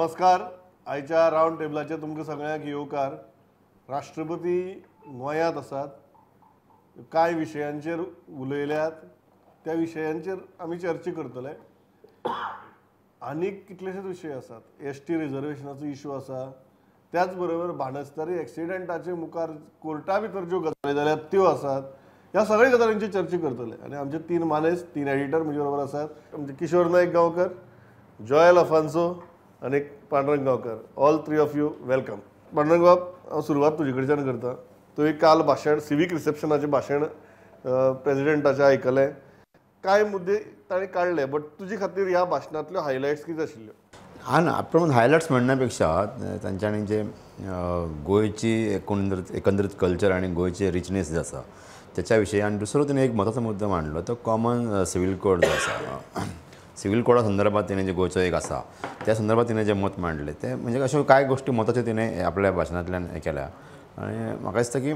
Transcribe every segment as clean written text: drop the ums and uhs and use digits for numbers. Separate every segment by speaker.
Speaker 1: नमस्कार. आयच्या रावंड टेबलाचेर तुमकां सगळ्यांक येवकार. राष्ट्रपती गोंयांत आसात, कांय विशयांचेर उलयल्यात, त्या विशयांचेर आमी चर्चा करतले. आनीक कितलेशेच विशय आसात. एस टी रिजर्वेशनाचो इशू आसा, त्याच बरोबर बाणस्तारी एक्सिडंटाचे मुखार कोर्टा भितर ज्यो गजाली जाल्यात त्यो आसात. ह्या सगळ्या गजालींची चर्चा करतले आनी आमचे तीन मानेस, तीन एडिटर म्हजे बरोबर आसात. आमचे किशोर नायक गांवकर, जॉयल अफान्सो आनी Pandurang Gaonkar. All three of you, welcome. Pandurang बाब, हांव सुरवात तुजे कडच्यान करता. तुवें काल भाशण, सिवीक रिसेप्शनाचें भाशण प्रेजिडेंटाचें आयकलें. कांय मुद्दे ताणें काडले, बट तुजे खातीर ह्या भाशणांतल्यो हायलायट्स कितें आशिल्ल्यो?
Speaker 2: हा ना, प्रमाण हायलायट्स म्हणण्यापेक्षा तांच्यांनी जे गोंयची एकंदरीत कल्चर आनी गोंयचे रिचनेस जे आसा त्याच्या विशयी, आनी दुसरो तिणें एक म्हत्वाचो मुद्दो मांडलो तो कॉमन सिवील कोड जो आसा. सिवील कोडा संदर्भात तिणें जे गोंयचो एक आसा त्या संदर्भात तिणें जें मत मांडलें तें म्हणजे अश्यो कांय गोश्टी म्हत्वाच्यो तिणें आपल्या भाशणांतल्यान हें केल्या. आनी म्हाका दिसता की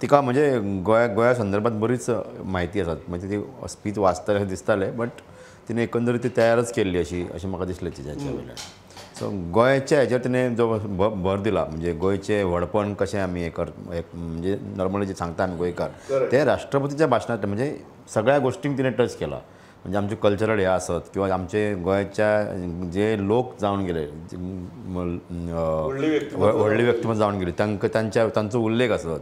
Speaker 2: तिका म्हणजे गोंया संदर्भात बरीच म्हायती आसा. म्हणजे ती स्पीच वाचतालें अशें दिसतालें, बट तिणें एकंदरीत ती तयारच केल्ली अशी अशें म्हाका दिसलें तिच्या वयल्यान. सो गोंयच्या हेजेर तिणें जो भर दिला, म्हणजे गोंयचें व्हडपण कशें आमी हें कर म्हणजे नॉर्मली जे सांगता आमी गोंयकार, ते राष्ट्रपतीच्या भाशणांतलें म्हणजे सगळ्या गोश्टींक तिणें टच केला. म्हणजे आमचे कल्चरल हे आसत किंवा आमचे गोंयच्या जे लोक जावन गेले, व्हडली व्यक्तिमत्व जावन गेली, तांकां तांच्या तांचो उल्लेख आसत,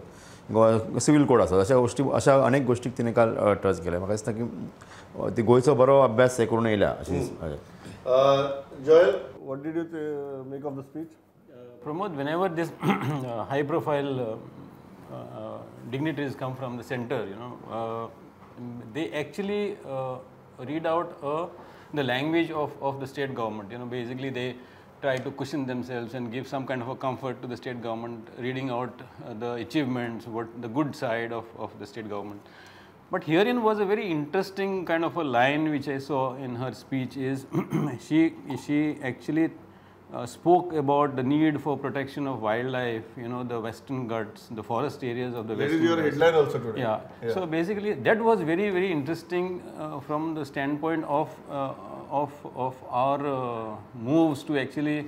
Speaker 2: गोवा सिवील कोड आसत, अशा गोश्टी, अशा अनेक गोश्टीक तिणें काल टच केलें. म्हाका दिसता की ती गोंयचो बरो अभ्यास हे करून येयल्या अशें.
Speaker 1: Joel, what did you make of the speech?
Speaker 3: Pramod, whenever this high profile dignitaries come from the center, they actually read out the language of the state government. Basically they try to cushion themselves and give some kind of a comfort to the state government, reading out the achievements, what the good side of the state government. But herein was a very interesting kind of a line which I saw in her speech is she actually spoke about the need for protection of wildlife, the Western Ghats, the forest areas of the
Speaker 1: That
Speaker 3: Western
Speaker 1: is your
Speaker 3: Ghats.
Speaker 1: Headline also today.
Speaker 3: Yeah. So basically, that was very, very interesting from the standpoint of our moves to actually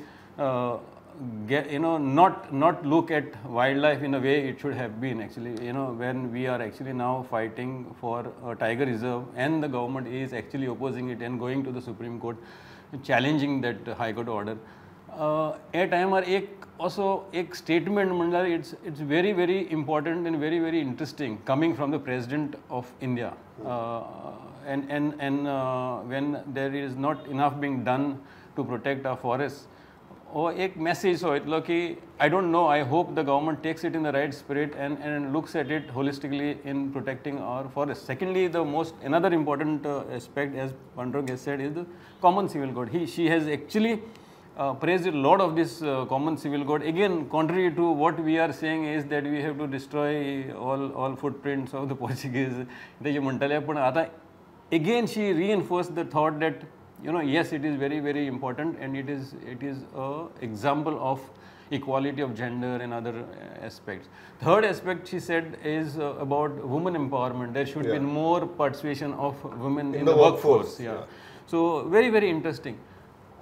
Speaker 3: get not look at wildlife in a way it should have been actually. When we are actually now fighting for a tiger reserve and the government is actually opposing it and going to the Supreme Court, challenging that High Court order. हे टायमार एक असो एक statement म्हणल्यार it's very, very important and very, very interesting coming from the President of India, and when there is not enough being done to protect our forest. हो एक message so वयतलो की I don't know, I hope the government takes it in the right spirit and looks at it holistically in protecting our forest. Secondly, the most another important aspect, as Pandurang has said, is the common civil code. He she has actually praised a lot of this common civil code. Again, contrary to what we are saying is that we have to destroy all footprints of the Portuguese. तेजे म्हणटाले, पण आतां again she reinforced the thought that yes, it is very, very important and it is a example of equality of gender and other aspects. Third aspect she said is about women empowerment. There should be more participation of women in
Speaker 1: the
Speaker 3: the workforce.
Speaker 1: Workforce.
Speaker 3: Yeah. So very, very interesting.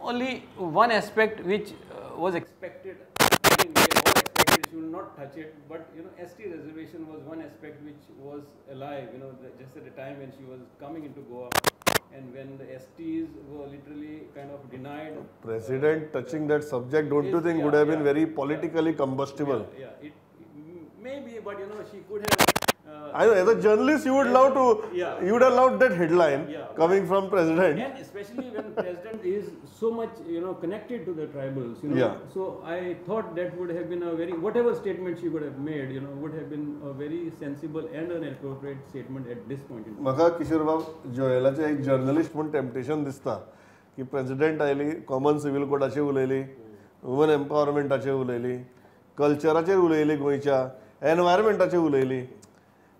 Speaker 3: Only one aspect which was expected, I think we all expected she will not touch it, but ST reservation was one aspect which was alive, just at the time when she was coming into Goa and when the STs were literally kind of denied.
Speaker 1: President touching that subject, don't you think would have been very politically combustible?
Speaker 3: Yeah, it maybe, but she could have.
Speaker 1: I know, as a journalist, you would love to, you would have loved that headline coming from president.
Speaker 3: And especially when president is so much connected to the tribals. So I thought that would have been a very, whatever statement she would have made, would have been a very sensible and an appropriate statement at this point in time.
Speaker 1: म्हाका किशोर बाब, जोएलाचें एक journalist म्हूण temptation दिसता की president आयली, common civil कोडाचेर उलयली, woman एम्पावरमेंटाचेर उलयली, कल्चराचेर उलयली, गोंयच्या एनवायरमेंटाचेर उलयली,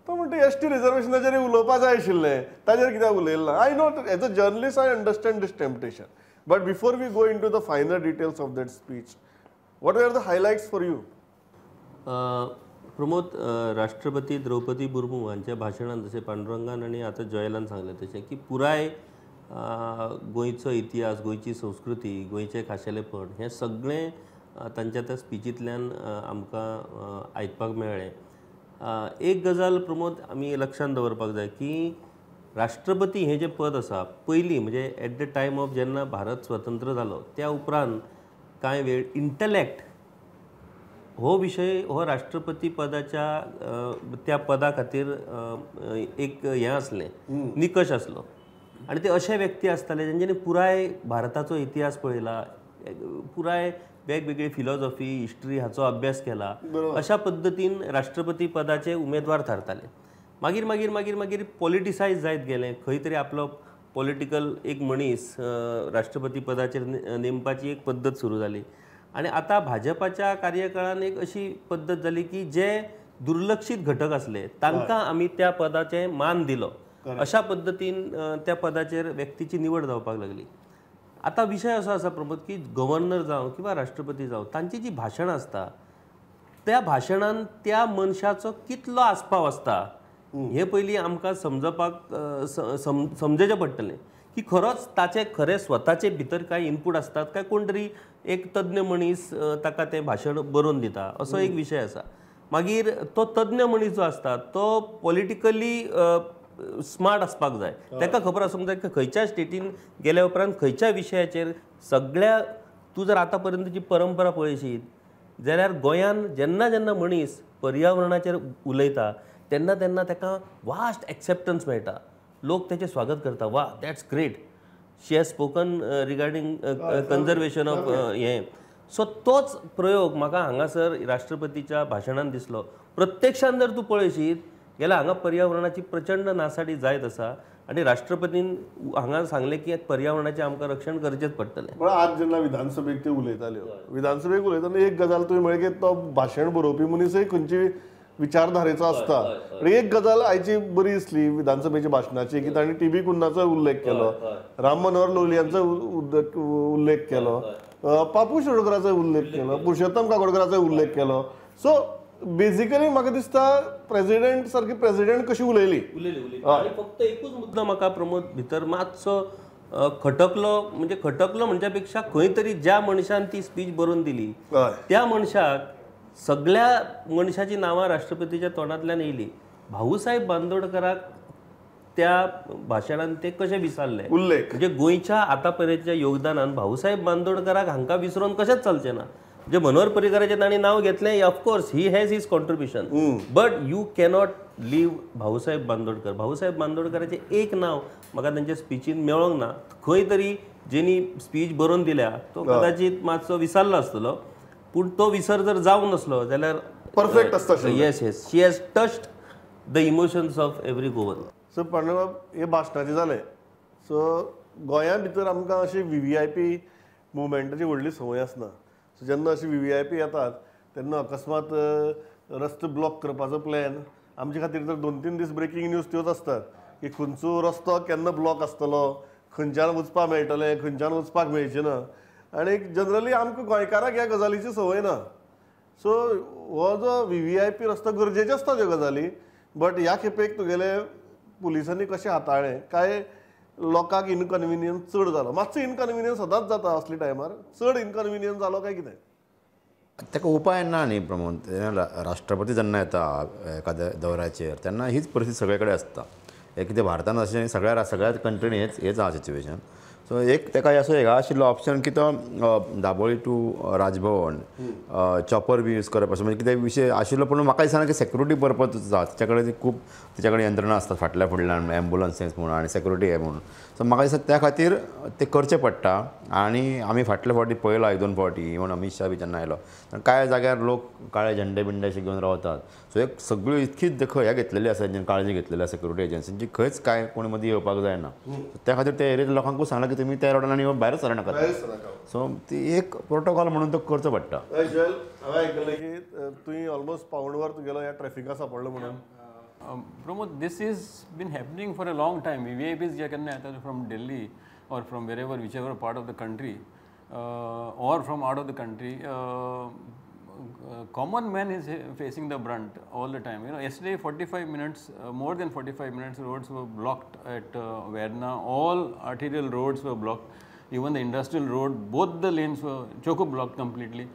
Speaker 1: तो म्हणटा एस टी रिजर्वेशनाचेर उलोवपा जाय आशिल्लें, ताजेर कित्याक उलयलें ना? I know, as a journalist I understand this temptation, but before we go into the finer details of that speech, what are the highlights for you?
Speaker 4: Pramod, राष्ट्रपती द्रौपदी मुर्मू हांच्या भाशणान जशें पांडुरंगान आनी आतां जॉयलान सांगलें तशें की पुराय गोंयचो इतिहास, गोंयची संस्कृती, गोंयचें खाशेलेपण हें सगळें तांच्या त्या स्पिचींतल्यान आमकां आयकपाक मेळ्ळें. एक गजाल प्रमोद आमी लक्षांत दवरपाक जाय की राष्ट्रपती हें जें पद आसा पयलीं म्हणजे एट the time of जेन्ना भारत स्वतंत्र जालो त्या उपरांत कांय वेळ इंटलेक्ट हो विशय हो राष्ट्रपती पदाच्या त्या पदा खातीर एक हें आसलें, निकश आसलो. आनी ते अशे व्यक्ती आसताले जेंच्यांनी पुराय भारताचो इतिहास पळयला, पुराय वेगवेगळी फिलॉसॉफी, हिस्ट्री हाचो अभ्यास केला, अशा पद्दतीन राष्ट्रपती पदाचे उमेदवार थारताले. मागीर मागीर मागीर मागीर पॉलिटिसायज जायत गेलें, खंय तरी आपलो पॉलिटिकल एक मनीस राष्ट्रपती पदाचेर नेमपाची एक पद्दत सुरू जाली. आनी आतां भाजपाच्या कार्यकाळान एक अशी पद्दत जाली की जे दुर्लक्षीत घटक आसले तांकां आमी त्या पदाचें मान दिलो, अशा पद्दतीन त्या पदाचेर व्यक्तीची निवड जावपाक लागली. आतां विशय असो आसा प्रमोद की गव्हर्नर जावं किंवा राष्ट्रपती जावं तांची जी भाशणां आसता त्या भाशणान त्या मनशाचो कितलो आस्पाव आसता हें पयलीं आमकां समजपाक समजचें पडटलें की खरोच ताचे खरें स्वताचे भितर कांय इनपूट आसतात काय कोण तरी एक तज्ञ मनीस ताका तें भाशण बरोवन दिता, असो एक विशय आसा. मागीर तो तज्ञ मनीस जो आसता तो पॉलिटिकली स्मार्ट आसपाक जाय, ताका खबर आसूंक जाय की खंयच्या स्टेटीन गेल्या उपरांत खंयच्या विशयाचेर सगळ्या तूं जर आतां पर्यंतची परंपरा पळयशीत जाल्यार गोंयान जेन्ना जेन्ना मनीस पर्यावरणाचेर उलयता तेन्ना तेन्ना ताका वास्ट एक्सेप्टन्स मेळटा, लोक तेचें स्वागत करता, वा that's great, she has spoken regarding conservation of हें. सो तोच प्रयोग म्हाका हांगासर राष्ट्रपतीच्या भाशणान दिसलो. प्रत्यक्षान जर तूं पळयशीत जाल्यार हांगा पर्यावरणाची प्रचंड नासाडी जायत आसा आनी राष्ट्रपतीन हांगा सांगलें की पर्यावरणाचें आमकां रक्षण करचेंच पडटलें.
Speaker 1: पण आज जेन्ना विधानसभेक ते उलयताल्यो, विधानसभेक उलयतना एक गजाल तुवें म्हळें की तो भाशण बरोवपी मनीसय खंयची विचारधारेचो आसता. एक गजाल आयची बरी दिसली विधानसभेच्या भाशणाची की तांणी टी बी कुन्नाचो उल्लेख केलो, राम मनोहर लोहियांचो उल्लेख केलो, पापू शिरोडकराचो उल्लेख केलो, पुरुषोत्तम काकोडकराचो उल्लेख केलो. सो बेसिकली म्हाका दिसता प्रेसिडेंट सारकी प्रेसिडेंट कशी उलयली.
Speaker 4: आनी फक्त एकूच मुद्दो म्हाका प्रमोद भितर मातसो खटकलो, म्हणजे खटकलो म्हणच्या पेक्षा खंय तरी ज्या मनशान ती स्पीच बरोवन दिली त्या मनशाक सगळ्या मनशाची नांवां राष्ट्रपतीच्या तोंडांतल्यान येयली, भाऊसाहेब बांदोडकराक त्या भाशणान ते कशें विसरले
Speaker 1: उल्लेख,
Speaker 4: म्हणजे गोंयच्या आतां पर्यंतच्या योगदानान भाऊसाहेब बांदोडकराक हांकां विसरून कशेंच चलचें ना. म्हणजे मनोहर पर्रीकराचें तांणी नांव घेतलें, of course he has his contribution, but you cannot leave Bhausaheb Bandodkar. Bhausaheb बांदोडकराचें एक नांव म्हाका तांच्या स्पिचीन मेळोंक ना, खंय तरी जेणी स्पीच बरोवन दिल्या तो कदाचित मातसो विसरलो आसतलो, पूण तो विसर जर जावं नासलो जाल्यार
Speaker 1: परफेक्ट आसता.
Speaker 4: Yes yes, she has touched the emotions of every Goan.
Speaker 1: So पांडुबाब, हे भाशणाचें जालें. सो गोंया भितर आमकां अशी व्ही व्ही I P मुवमेंटाची व्हडली संवय आसना. सो जेन्ना अशी व्ही व्ही I P येतात तेन्ना अकस्मात रस्तो ब्लॉक करपाचो प्लॅन आमचे खातीर तर 2-3 दीस ब्रेकींग न्यूज त्योच आसतात की खंयचो रस्तो केन्ना ब्लॉक आसतलो, खंयच्यान वचपाक मेळटलें, खंयच्यान वचपाक मेळचें ना. आनी जनरली आमकां गोंयकारांक ह्या गजालीची संवय ना. सो हो जो व्ही व्ही I P रस्तो गरजेच्यो आसता त्यो गजाली, बट ह्या खेपेक तुगेले पुलिसांनी कशें हाताळ्ळें काय लोकांक इनकन्विनियन्स चड जालो? मातसो इनकन्विनियन्स सदांच जाता असले टायमार, चड इनकन्विनियन्स जालो काय कितें?
Speaker 2: ताका उपाय ना न्ही प्रमोद. राष्ट्रपती जेन्ना येता एखाद्या दौऱ्याचेर तेन्ना हीच परिस्थिती सगळे कडेन आसता. एक कितें भारतान अशें सगळ्या सगळ्या कंट्रीन हेच हेच आहा सिच्युएशन. सो एक ताका असो हें आशिल्लो ऑप्शन की तो दाबोळी टू राजभवन चॉपर बी यूज करप अशें म्हणजे कितें विशय आशिल्लो. पूण म्हाका दिसना की सेक्युरिटी पर्पज आसा तेच्या कडेन, खूब तेच्या कडेन यंत्रणा आसतात फाटल्या फुडल्यान एम्बुलन्सीस म्हूण आनी सेक्युरिटी हें म्हणून. सो म्हाका दिसता त्या खातीर तें करचें पडटा. आनी आमी फाटले फावटी पळयलां 1-2 फावटी, इवन अमीत शाह बी जेन्ना आयलो कांय जाग्यार लोक काळे झेंडे बिंडे अशे घेवन रावतात. सो एक सगळ्यो इतकीच हें घेतलेली आसा, काळजी घेतलेली आसा सेक्युरिटी एजन्सींची, खंयच कांय कोण मदीं येवपाक जायना. त्या खातीर त्या एरियेंत लोकांकूय सांगलां की तुमी त्या रोडान आनी भायरच सरनाकात. सो ती एक प्रोटोकॉल म्हणून तो करचो पडटा.
Speaker 1: हांवें आयकलें की तुवें ऑलमोस्ट पावण वर तुगेलो ह्या ट्रॅफिका सांपडलो म्हणून.
Speaker 3: Pramod, this is been happening for a long time. V V I Ps जे केन्ना येतात from Delhi or from wherever, whichever part of the country or from out of the country, common man is facing the brunt all the time. You know, yesterday 45 minutes, more than 45 minutes roads were blocked at Verna. All arterial roads were blocked. Even the industrial road, both the lanes were choke blocked completely.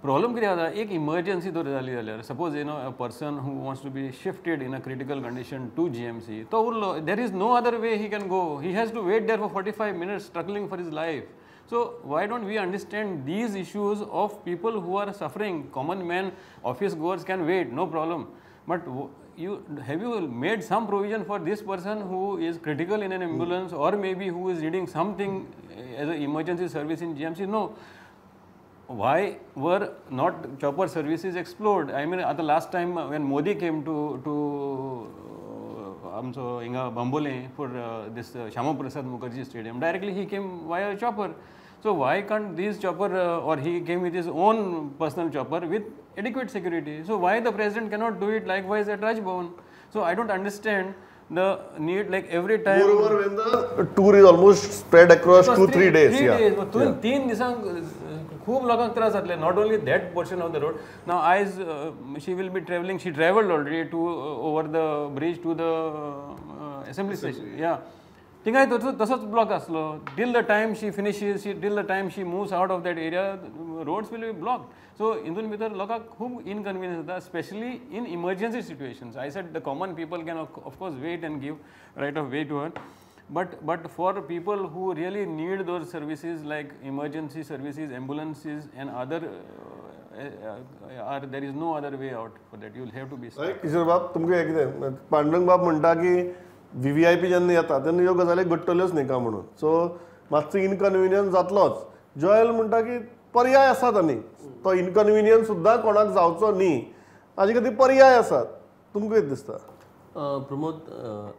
Speaker 3: Problem कितें जाता, एक emergency जर जाली जाल्यार suppose you know a person who wants to be shifted in a critical condition to GMC, तो उरलो, there is no other way he can go, he has to wait there for 45 minutes struggling for his life. So why don't we understand these issues of people who are suffering? Common man, office goers can wait, no problem. But you have you made some provision for this person who is critical in an ambulance or maybe who is needing something as an emergency service in GMC? No. Why were not chopper services explored? I mean, at the last time when Modi came to Inga Bambolem for this Shyama Prasad Mukherjee Stadium, directly he came via chopper. So why can't these chopper or he came with his own personal chopper with adequate security? So why the president cannot do it likewise at Raj Bhavan? So I don't understand the need, like every time.
Speaker 1: Moreover, when the tour is almost spread across 2-3 days.
Speaker 3: 3 days. 3 दिसांक खूब लोकांक त्रास जातले. Not only that portion of the road. Now as she will be travelling, she travelled already to over the bridge to the assembly station. Yeah, थिंगाय तसोच block आसलो. Till the time she finishes, till the time she moves out of that area, roads will be blocked. So हितून भितर लोकांक खूब inconvenience जाता, specially in emergency situations. I said the common people can of course wait and give right of way to her. But for people who really need those services like emergency services, ambulances and other, there is no other way out for that. You will have to be stuck.
Speaker 1: Kishore बाब, तुमकां एक कितें पांडुरंग बाब म्हणटा की VVIP जेन्ना येता तेन्ना ह्यो गजाली घडटल्योच न्ही काय म्हणून, सो मातसो इनकन्विनियन्स जातलोच. जॉयल म्हणटा की पर्याय आसात आनी तो इनकन्विनियन्स सुद्दां कोणाक जावचो न्ही हाजे खातीर पर्याय आसात. तुमकां कितें दिसता?
Speaker 4: प्रमोद,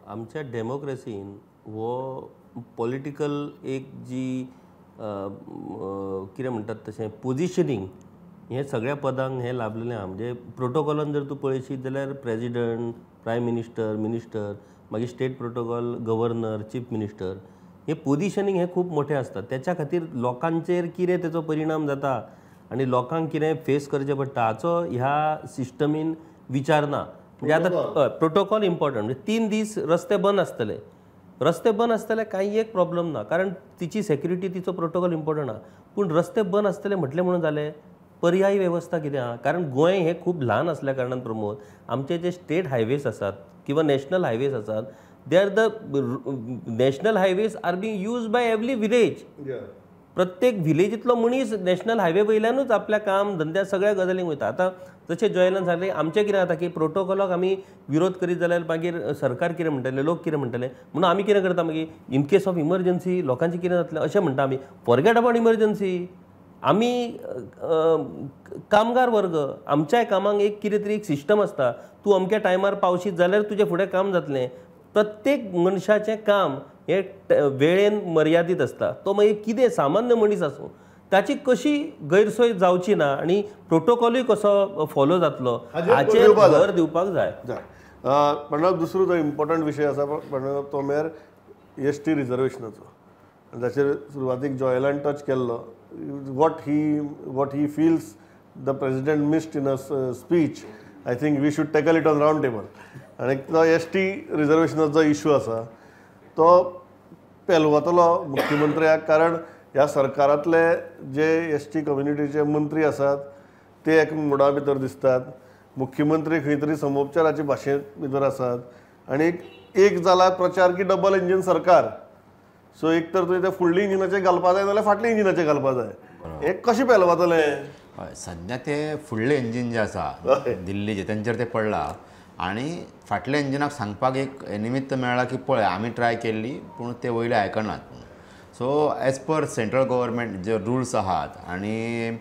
Speaker 4: आमच्या डेमोक्रेसीन हो पॉलिटिकल एक जी कितें म्हणटात तशें पोजिशनींग हें सगळ्या पदांक हें लाभलेलें आहा. म्हणजे प्रोटोकॉलान जर तूं पळयशीत जाल्यार प्रेजिडंट, प्रायम मिनिस्टर, मिनिस्टर, मागीर state protocol, governor, chief minister, हें पोजिशनींग हें खूब मोठें आसता. तेच्या खातीर लोकांचेर कितें तेचो परिणाम जाता आनी लोकांक कितें फेस करचें पडटा हाचो ह्या सिस्टमीन विचार ना. म्हणजे आतां प्रोटोकॉल इम्पॉर्टंट. म्हणजे 3 दीस रस्ते बंद आसतले, रस्ते बंद आसतले कांय एक प्रॉब्लम ना, कारण तिची सेक्युरिटी, तिचो प्रोटोकॉल इम्पॉर्टंट आहा. पूण रस्ते बंद आसतले म्हटलें म्हणून जालें, पर्यायी वेवस्था कितें आहा? कारण गोंय हें खूब ल्हान आसल्या कारणान प्रमोद, आमचे जे स्टेट हायवेज आसात किंवा नॅशनल हायवेज आसात, they are the national highways are being use by every village. प्रत्येक विलेजींतलो मनीस नॅशनल हायवे वयल्यानूच आपल्या काम धंद्या सगळ्या गजालींक वयता. आतां जशें जॉयलान सांगलें, आमचें कितें जाता की प्रोटोकॉलाक आमी विरोध करीत जाल्यार मागीर सरकार कितें म्हणटलें, लोक कितें म्हणटले, म्हणून आमी कितें करता मागीर इन केस ऑफ इमर्जन्सी लोकांचें कितें जातलें अशें म्हणटा आमी. Forget about emergency. आमी कामगार वर्ग, आमच्याय कामांक एक कितें तरी एक सिस्टम आसता. तूं अमक्या टायमार पावशीत जाल्यार तुजें फुडें काम जातलें. प्रत्येक मनशाचें काम हें वेळेन मर्यादीत आसता. तो मागीर कितें सामान्य मनीस आसूं, ताची कशी गैरसोय जावची ना आनी प्रोटोकॉलूय कसो फॉलो जातलो हाचेर भर दिवपाक जाय.
Speaker 1: पण दुसरो जो इम्पॉर्टंट विशय आसा तो म्हळ्यार एस टी रिजर्वेशनाचो. जाचेर सुरवातीक जॉयलान टच केल्लो, what he feels the president missed in a speech. I think we should tackle it on round table. आनी तो एस टी रिजर्वेशनाचो इशू आसा तो पेलवतलो मुख्यमंत्र्याक, कारण ह्या सरकारांतले जे एस टी कम्युनिटीचे मंत्री आसात ते एक मुडा भितर दिसतात, मुख्यमंत्री खंय तरी समोपचाराचे भाशेंत भितर आसात, आनी एक जाला प्रचार की डबल इंजीन सरकार. सो एक तर तुवें ते फुडले इंजिनाचे घालपा जाय नाल्यार फाटले इंजिनाचे घालपा जाय, हें कशें पेलवतलें?
Speaker 2: हय, सद्या ते फुडले इंजीन जे आसा दिल्लीचे तेंचेर ते पडला आनी फाटल्या इंजिनाक सांगपाक एक निमित्त मेळ्ळा की पळय आमी ट्राय केल्ली पूण ते वयले आयकनात. So as per central government जे रुल्स आहात आनी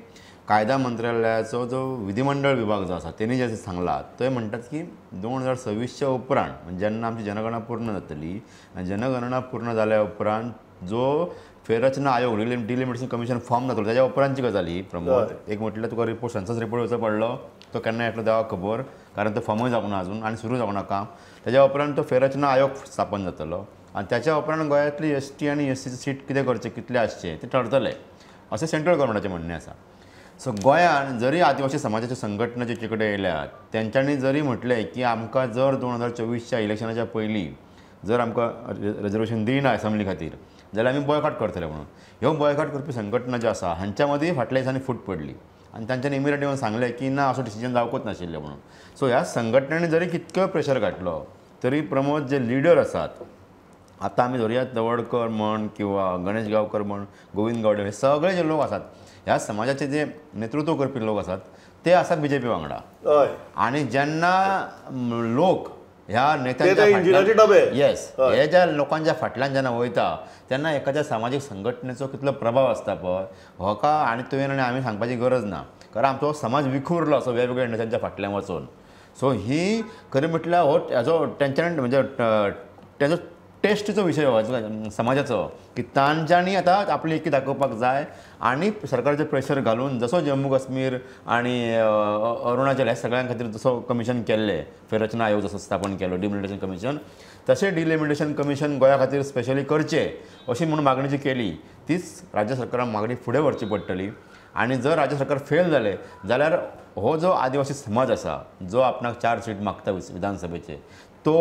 Speaker 2: कायदा मंत्रालयाचो जो विधिमंडळ विभाग जो आसा तेणी जे सांगला ते म्हणटात की 2026 उपरांत म्हणजे जेन्ना आमची जनगणना पूर्ण जातली आनी जनगणना पूर्ण जाल्या उपरांत जो फेररचना आयोग डिलिमिटेशन कमिशन फॉर्म जातलो त्याच्या उपरांतची गजाल ही. प्रमोद, एक म्हटल्यार तुका रिपोर्ट, सेन्सस रिपोर्ट येवचो पडलो, तो केन्ना येतलो देवाक खबर, कारण तो फॉर्मूय जावंक ना अजून आनी सुरू जावंक ना काम. त्याच्या उपरांत तो फेररचना आयोग स्थापन जातलो आनी त्याच्या उपरांत गोंयांतली एस टी आनी एस सीचे सीट कितें करचें, कितले आसचे ते ठरतले अशें सेंट्रल गव्हर्मेंटाचें म्हणणें आसा. सो गोंयान जरी आदिवासी समाजाच्यो संघटना जेचे कडेन येयल्यात तेंच्यांनी जरी म्हटलें की आमकां जर 2024च्या इलेक्शनाच्या पयलीं जर आमकां रिजर्वेशन दिना एसेंब्ली खातीर जाल्यार आमी बॉयकॉट करतले म्हणून. ह्यो बॉयकॉट करपी संघटना ज्यो आसा हांच्या मदीं फाटल्या दिसांनी फूट पडली आनी तांच्यांनी इमिडिएट येवन सांगलें की ना असो डिसिजन जावकूच नाशिल्लें म्हणून. सो ह्या संघटनांनी जरी कितको प्रेशर घातलो तरी प्रमोद जे लिडर आसात आतां आमी धरुया तवडकर म्हण किंवा गणेश गांवकर म्हण गोविंद गावडे हे सगळे जे लोक आसात ह्या समाजाचे जे नेतृत्व करपी लोक आसात ते आसात बीजेपी वांगडा. आनी जेन्ना लोक ह्या नेत्यांच्या येस हे ज्या लोकांच्या फाटल्यान जेन्ना वयता तेन्ना एखाद्या सामाजीक संघटनेचो कितलो प्रभाव आसता पळय होका आनी तुवें आनी आमी सांगपाची गरज ना कारण आमचो समाज विखुरलो असो वेगवेगळ्या नेत्यांच्या फाटल्यान वचून. सो ही खरें म्हटल्यार हो हेजो तेंच्यानी म्हणजे तेजो टेस्टचो विशय हो समाजाचो की तांच्यांनी आतां आपली एकी दाखोवपाक जाय आनी सरकाराचेर प्रेशर घालून जसो जम्मू काश्मीर आनी अरुणाचल ह्या सगळ्यां खातीर जसो कमिशन केल्लें फेररचना आयोग जसो स्थापन केलो डिलिमिटेशन कमिशन तशें डिलिमिटेशन कमिशन गोंया खातीर स्पेशली करचें अशी म्हणून मागणी जी केली तीच राज्य सरकारान मागणी फुडें व्हरची पडटली. आनी जर राज्य सरकार फेल जालें जाल्यार हो जो आदिवासी समाज आसा जो आपणाक 4 सीट मागता विधानसभेचे तो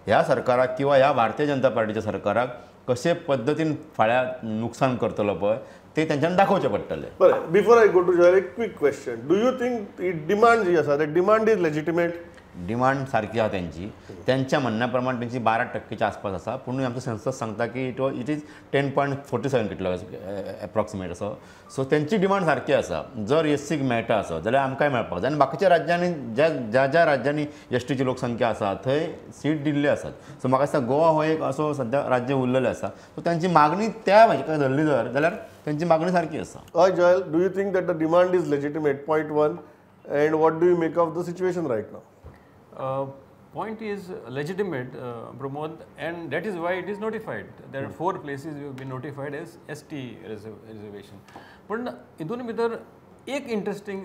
Speaker 2: ह्या सरकाराक किंवा ह्या भारतीय जनता पार्टीच्या सरकाराक कशे पद्दतीन फाल्यां नुकसान करतलो पळय ते तेंच्यांनी दाखोवचें पडटलें.
Speaker 1: बरें, before I go to Joel एक quick question. Do you think he demand जी आसा डिमांड is legitimate?
Speaker 2: Demand सारकी आसा तेंची, तेंच्या म्हणण्या प्रमाण तेंची 12% आसपास आसा पूण आमचो सेन्सस सांगता की it is 10.47 कितलो एप्रॉक्सिमेट असो. सो तेंची डिमांड सारकी आसा. जर एस सीक मेळटा आसत जाल्यार आमकांय मेळपाक जाय आनी बाकीच्या राज्यांनी ज्या ज्या ज्या राज्यांनी एस टीची लोकसंख्या आसा थंय सीट दिल्ली आसात. सो म्हाका दिसता गोवा हो एक असो सद्या राज्य उरलेलें आसा सो तेंची मागणी त्या हेका धरली जर जाल्यार तेंची मागणी सारकी आसा.
Speaker 1: हय Joel, do you think that the demand is legitimate? Point one, and what do you make of the situation right now?
Speaker 3: Point is legitimate, Pramod, and that is why it is notified. There are 4 places you have been notified as ST reservation. But हितून भितर एक interesting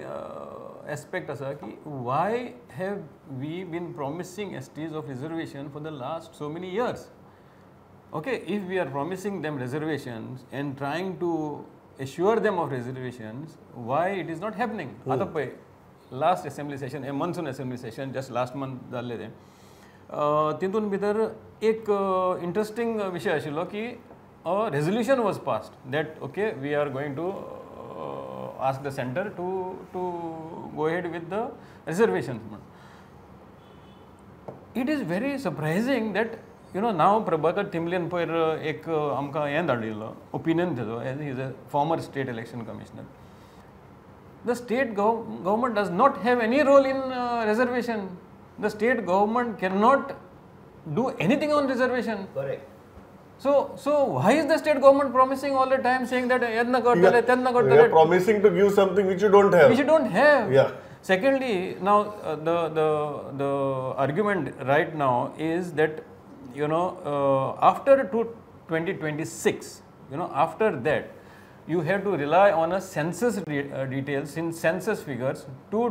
Speaker 3: aspect आसा की why have we been promising STs of reservation for the last so many years? Okay, if we are promising them reservations and trying to assure them of reservations, why it is not happening? आतां पळय last assembly session, a monsoon assembly session just last month जाल्लें तें, तितून भितर एक interesting विशय आशिल्लो की a resolution was passed that okay we are going to ask the centre to go ahead with the reservations म्हूण. It is very surprising that you know now Prabhakar थिंबलेन पयर एक आमकां हें धाडिल्लो ओपिनियन तेजो, as he is a former state election commissioner. The state government does not have any role in reservation. The state government cannot do anything on reservation.
Speaker 4: Correct.
Speaker 3: So why is the state government promising all the time, saying that yadna kartale, tadna kartale?
Speaker 1: They are promising to give something which you don't have.
Speaker 3: Which you don't have.
Speaker 1: Yeah.
Speaker 3: Secondly, now the argument right now is that you know after 2026, you know, after that, you have to rely on a census details in census figures to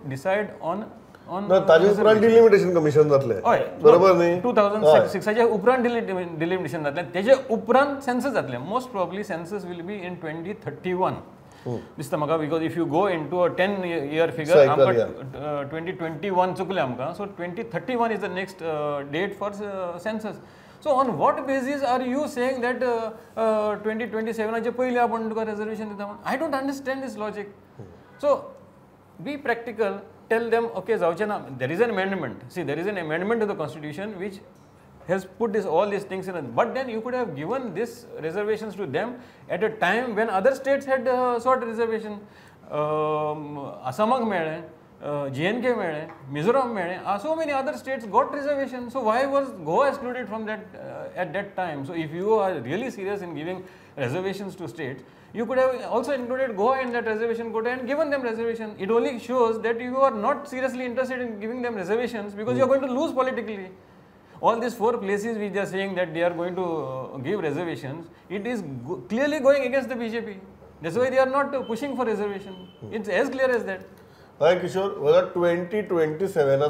Speaker 3: decide on
Speaker 1: ना ताजे उपरांत delimitation commission जातलें. बरोबर न्ही?
Speaker 3: 2006 उपरांत delimitation जातलें, तेजे उपरांत सेन्सस जातलें. Most probably census will be in 2031 दिसता म्हाका, because if you go into a 10 year figure आमकां 2021 चुकलें आमकां. So 2031 is the next date for census. So on what basis are you saying that 2027 पयलीं आपूण तुका रिजर्वेशन दिता म्हूण? I don't understand this logic. So be practical, tell them okay जावचें ना. There is an amendment. See, there is an amendment to the constitution which has put this all these things in, but then you could have given this reservations to them at a time when other states had sought reservation. आसामाक मेळ्ळें, J&K मेळ्ळें, मिझोराम मेळ्ळें, so many other states got reservation. So why was Goa excluded from that at that time? So if you are really serious in giving reservations to states, you could have also included Goa in that reservation quota and given them reservation. It only shows that you are not seriously interested in giving them reservations because you are going to lose politically. All these 4 places which they are saying that they are going to give reservations, it is clearly going against the BJP. That's why they are not pushing for reservation. It's as clear as that.
Speaker 1: हय किशोर, 2027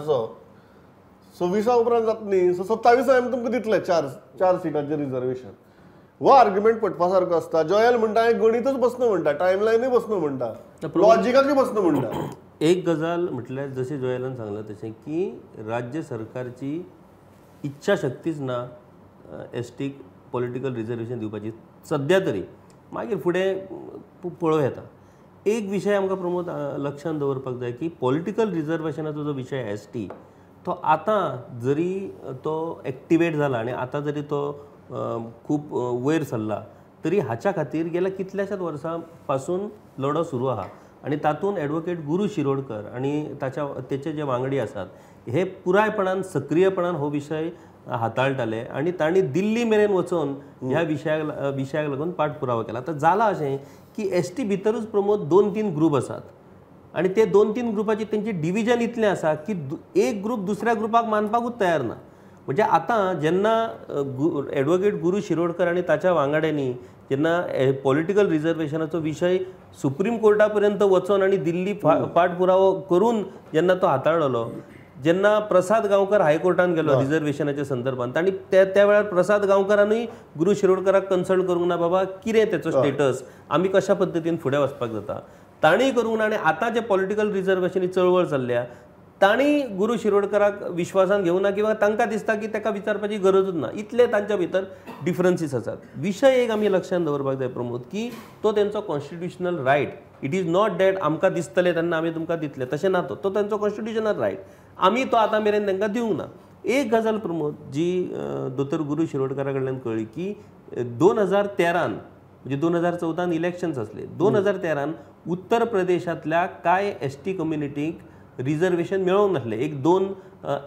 Speaker 1: 26 उपरांत जाता न्ही, so 27 आमी तुमकां दितले 4 सिटांचें reservation. हो argument पटपा सारको आसता. जॉयल म्हणटा हें गणितच बसना म्हणटा, टायमलायनूय बसना म्हणटा, लॉजिकाकूय बसना म्हणटा.
Speaker 4: एक गजाल म्हटल्यार जशें जोयलान सांगलां तशें की राज्य सरकारची इच्छाशक्तीच ना एस टीक पॉलिटिकल रिजर्वेशन दिवपाची सद्या तरी, मागीर फुडें पळोवं येता. एक विशय आमकां प्रमोद लक्षांत दवरपाक जाय की पॉलिटिकल रिजर्वेशनाचो जो विशय एस टी तो आतां जरी तो एक्टिवेट जाला आनी आतां जरी तो खूब वयर सरला तरी हाच्या खातीर गेल्या कितल्याशाच वर्सां पासून लढो सुरू आहा आनी तातूंत एडवोकेट गुरू शिरोडकर आनी ताचे जे वांगडी आसात हे पुरायपणान सक्रियपणान हो विशय हाताळटाले आनी तांणी दिल्ली मेरेन वचून ह्या विशयाक लागून पाठपुरावा केला. आतां जालां अशें की एस टी भितरूच प्रमोद 2-3 ग्रूप आसात आनी ते 2-3 ग्रुपाची तेंची डिविजन इतलें आसा की एक ग्रूप दुसऱ्या ग्रुपाक मानपाकूच तयार ना. म्हणजे आतां जेन्ना एडवोकेट गुरू शिरोडकर आनी ताच्या वांगड्यांनी जेन्ना पॉलिटिकल रिजर्वेशनाचो विशय सुप्रीम कोर्टा पर्यंत वचून आनी दिल्ली पाठपुरावो करून जेन्ना तो हाताळलो, जेन्ना प्रसाद गांवकर हायकोर्टान गेलो रिजर्वेशनाच्या संदर्भात तांणी त्या वेळार प्रसाद गांवकरानूय गुरू शिरोडकराक कन्सल्ट करूंक ना, बाबा कितें तेचो स्टेटस, आमी कशा पद्दतीन फुडें वचपाक जाता, तांणी करूंक ना. आनी आतां जे पॉलिटिकल रिजर्वेशन ही चळवळ चल्ल्या तांणी गुरू शिरोडकराक विश्वासान घेवंक ना किंवा तांकां दिसता की ताका विचारपाची गरजूच ना, इतले तांच्या भितर डिफरन्सीस आसात. विशय एक आमी लक्षांत दवरपाक जाय प्रमोद की तो तेंचो constitutional right, it is not that आमकां दिसतलें तेन्ना आमी तुमकां दितले, तशें ना, तो तेंचो कॉन्स्टिट्युशनल रायट, आमी तो आतां मेरेन तांकां दिवंक ना. एक गजाल प्रमोद जी दोतोर गुरू शिरोडकरा कडल्यान कळ्ळी की 2013 म्हणजे 2014 इलेक्शन्स आसले, 2013 उत्तर प्रदेशांतल्या कांय एस टी कम्युनिटीक रिजर्वेशन मेळोंक नासलें, 1-2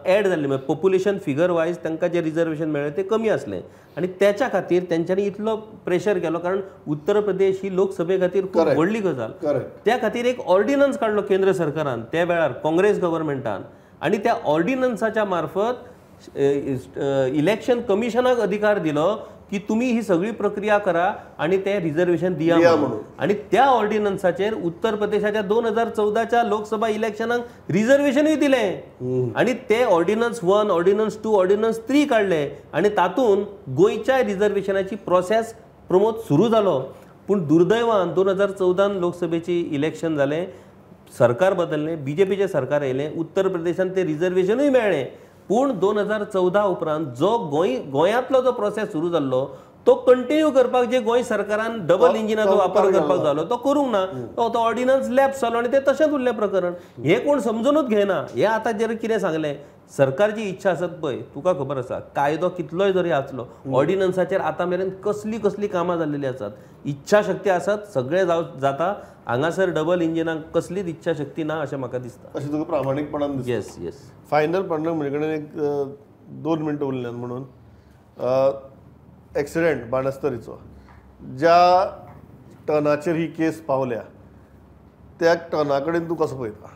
Speaker 4: एड जाल्लें, म्हणजे पॉप्युलेशन फिगर वायज तांकां जें रिजर्वेशन मेळ्ळें तें कमी आसलें आनी त्याच्या खातीर तेंच्यांनी इतलो प्रेशर केलो, कारण उत्तर प्रदेश ही लोकसभे खातीर खूब व्हडली गजाल, त्या खातीर एक ऑर्डिनन्स काडलो केंद्र सरकारान त्या वेळार काँग्रेस गव्हर्मेंटान आनी त्या ऑर्डिनन्साच्या मार्फत इलेक्शन कमिशनाक अधिकार दिलो की तुमी ही सगळी प्रक्रिया करा आनी ते रिजर्वेशन दिया म्हणून. आनी त्या ऑर्डिनन्साचेर उत्तर प्रदेशाच्या 2014च्या लोकसभा इलेक्शनाक रिजर्वेशनूय दिलें आनी ते ऑर्डिनन्स 1, ऑर्डिनन्स 2, ऑर्डिनन्स 3 काडले आनी तातूंत गोंयच्या रिजर्वेशनाची प्रोसेस प्रमोद सुरू जालो. पूण दुर्दैवान 2014 लोकसभेची इलेक्शन जालें, सरकार बदललें, बीजेपीचें सरकार आयलें, उत्तर प्रदेशान ते रिजर्वेशनूय मेळ्ळें, पूण 2014 उपरांत जो गोंयांतलो जो प्रोसेस सुरू जाल्लो तो कंटिन्यू करपाक जे गोंय सरकारान डबल इंजिनाचो वापर करपाक जालो तो करूंक ना, तो ऑर्डिनन्स लॅप्स जालो आनी ते तशेंच उरलें प्रकरण. हें कोण समजुनूच घेना. हें आतां जर कितें सांगलें, सरकारची इच्छा आसत पळय, तुका खबर आसा कायदो कितलोय जरी आसलो ऑर्डिनन्साचेर आतां मेरेन कसली कसली कामां जाल्लेली आसात, इच्छाशक्ती आसत सगळें जाता, हांगासर डबल इंजिनाक कसलीच इच्छाशक्ती ना अशें म्हाका दिसता.
Speaker 1: अशें तुका प्रामाणीकपणान दिसता?
Speaker 4: Yes yes.
Speaker 1: Final पांडुरंग म्हजे कडेन एक 2 मिनटां उरल्यान म्हणून एक्सिडेंट बाणस्तरीचो ज्या टर्नाचेर ही केस पावल्या त्या टर्ना कडेन तूं कसो पळयता?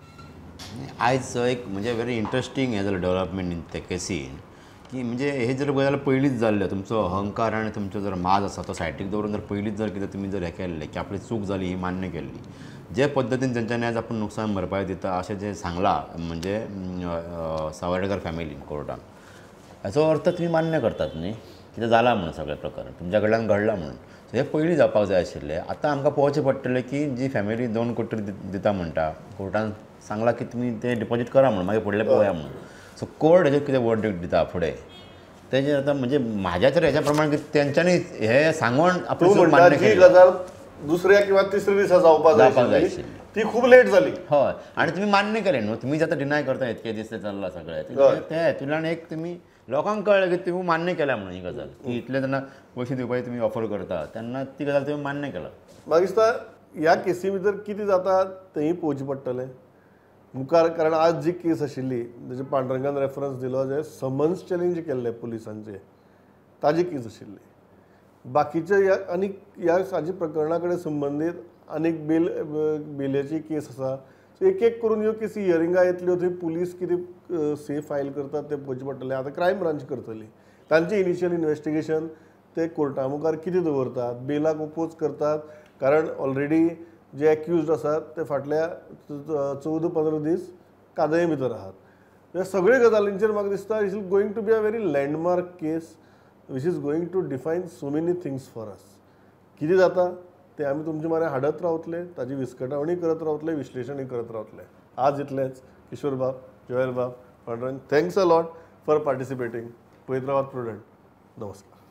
Speaker 2: आयज एक म्हणजे व्हेरी इंट्रस्टींग हें जालें डेवलपमेंट इन त्या केसीन की म्हणजे हे जर गजाल पयलींच जाल्लें, तुमचो अहंकार आनी तुमचो जर माज आसा तो सायडीक दवरून जर पयलींच जर कितें तुमी जर हें केल्लें की आपली चूक जाली ही मान्य केल्ली, जे पद्दतीन तेंच्यांनी आयज आपूण नुकसान भरपाय दिता अशें जें सांगलां म्हणजे सावर्डेकर फॅमिलीन कोर्टान, हाचो अर्थ तुमी मान्य करतात न्ही कितें जालां म्हणून सगळें प्रकरण तुमच्या कडल्यान घडलां म्हणून. सो हें पयलीं जावपाक जाय आशिल्लें. आतां आमकां पळोवचें पडटलें की जी फॅमिली 2 कोटी दिता म्हणटा, कोर्टान सांगलां की तुमी तें डिपॉजीट करा म्हणून, मागीर फुडलें पळोवया म्हणून. सो कोर्ट हेजेर कितें वर्डिक्ट दिता फुडें तेजेर आतां म्हणजे म्हाज्या तर हेज्या प्रमाण की तेंच्यांनी हें सांगून आपली मान्य केली
Speaker 1: गजाल दुसऱ्या किंवा तिसऱ्या दिसा जावपाक जाय आशिल्ली ती खूब लेट जाली.
Speaker 2: हय, आनी तुमी मान्य केलें न्हू, तुमी आतां डिनाय करता इतके दीस चल्लां सगळें तें हेतूंतल्यान एक तुमी लोकांक कळ्ळें की तुमी मान्य केल्या म्हणून ही गजाल की इतले जेन्ना पयशे दिवपाची तुमी ऑफर करता तेन्ना ती गजाल तुमी मान्य केला.
Speaker 1: म्हाका दिसता ह्या केसी भितर कितें जाता तेंय पळोवचें पडटलें मुखार, कारण आज जी केस आशिल्ली जशें पांडुरंगान रेफरन्स दिलो, जे समन्स चॅलेंज केल्ले पुलिसांचे ताजी केस आशिल्ली, बाकीचे ह्या आनीक ह्या हाजे प्रकरणा कडेन संबंदीत आनीक बेलाची केस आसा. सो एक एक करून ह्यो केसी हियरिंगा येतल्यो, थंय पुलीस कितें सेफ फायल करतात तें पळोवचें पडटलें. आतां क्रायम ब्रांच करतली तांचें इनिशियल इन्वेस्टिगेशन, ते कोर्टा मुखार कितें दवरतात, बेलाक ओपोज करतात, कारण ऑलरेडी जे एक्युज्ड आसात ते फाटल्या 14-15 दीस कादये भितर आहात. ह्या सगळे गजालींचेर म्हाका दिसता it's going to be a very landmark case. which is going to define so many things for us. कितें जाता तें आमी तुमचे म्हऱ्यान हाडत रावतले, ताजी विस्कटावणी करत रावतले, विश्लेशणूय करत रावतले. आज इतलेंच. किशोर बाब, जोएल बाब, Pandurang, thanks a lot for participating. पळयत रावात प्रुडंट. नमस्कार.